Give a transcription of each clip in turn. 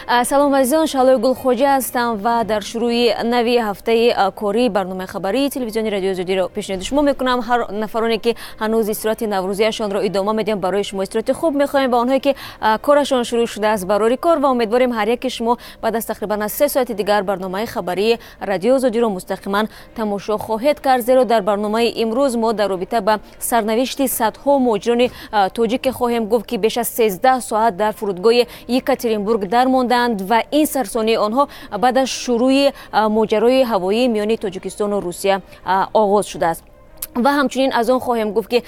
Салом, азизон, Шаҳлои Гулхоҷа ҳастам ва дар шурӯи нави ҳафтаи кории барномаи хабарии телевизиони Радиои Озодиро пешниҳоди шумо мекунам. Ҳар нафароне, ки ҳанӯз истироҳати наврӯзияшонро идома медиҳам, барои шумо истироҳати хуб мехоҳем ва онҳое, ки корашон шурӯъ шудааст, барори кор ва умедворем, ҳар яке шумо баъд аз тақрибан аз 3 соати дигар барномаи хабарии Радиои Озодиро мустақиман тамошо хоҳед кард, зеро дар барномаи имрӯз мо дар робита ба сарнавишти садҳо муҳоҷирони тоҷике хоҳем гуфт, ки беш аз 13 соат дар фурудгоҳи Екатеринбург дармондаанд ва ин сарсонии онҳо баъд аз шурӯи моҷарои ҳавоӣ миёни Тоҷикистону Русия оғоз шудааст. Ва ҳамчунин аз он хоҳем гуфт, ки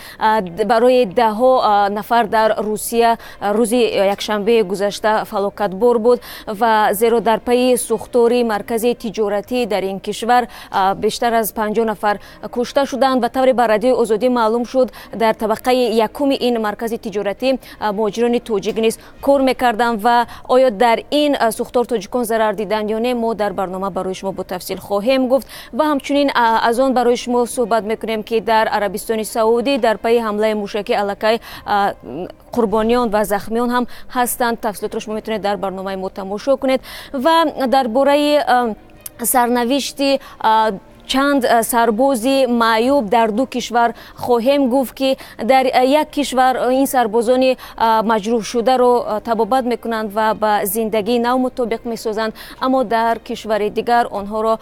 барои даҳҳо нафар дар Русия рӯзи якшанбеи гузашта фалокатбор буд ва зеро дар пайи сӯхтори маркази тиҷоратӣ дар ин кишвар бештар аз 50 нафар кушта шуданд. Ва тавре ба Радиои Озодӣ маълум шуд, дар табақаи якуми ин маркази тиҷоратӣ муҳоҷирони тоҷик низ кор мекарданд. Ва оё дар ин сӯхтор тоҷикон зарар диданд ё не, мо дар барнома барои шумо бо тафсил хоҳем гуфт. Ва ҳамчунин аз он барои шумо суҳбат мекунем, ки дар Арабистони Саудӣ дар пайи ҳамлаи мушакӣ аллакай қурбониён ва захмиён ҳам ҳастанд. Тафсилотро шумо метавонед дар барномаи мо тамошо кунед. Ва дар бораи сарнавишти чанд сарбози маъюб дар ду кишвар хоҳем гуфт, ки дар як кишвар ин сарбозони маҷрӯҳшударо табобат мекунанд ва ба зиндагии нав мутобиқ месозанд, аммо дар кишвари дигар онҳоро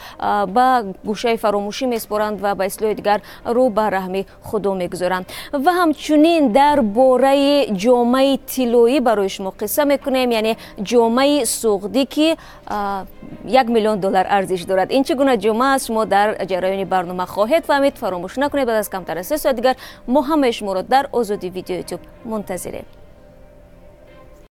ба гӯшаи фаромӯшӣ месупоранд ва ба истилоҳи дигар рӯ ба раҳми Худо мегузоранд. Ва ҳамчунин дар бораи ҷомаи тиллоӣ барои шумо қисса мекунем, яъне ҷомаи суғдӣ, ки 1 миллион доллар арзиш дорад. Ин чӣ гуна ҷома аст, шумо дар ҷараёни барнома хоҳед фаҳмид. Фаромӯш накунед, баъд аз камтар аз 3 соат дигар мо ҳамаи шуморо дар Озодӣ Видео Ютуб мунтазирем.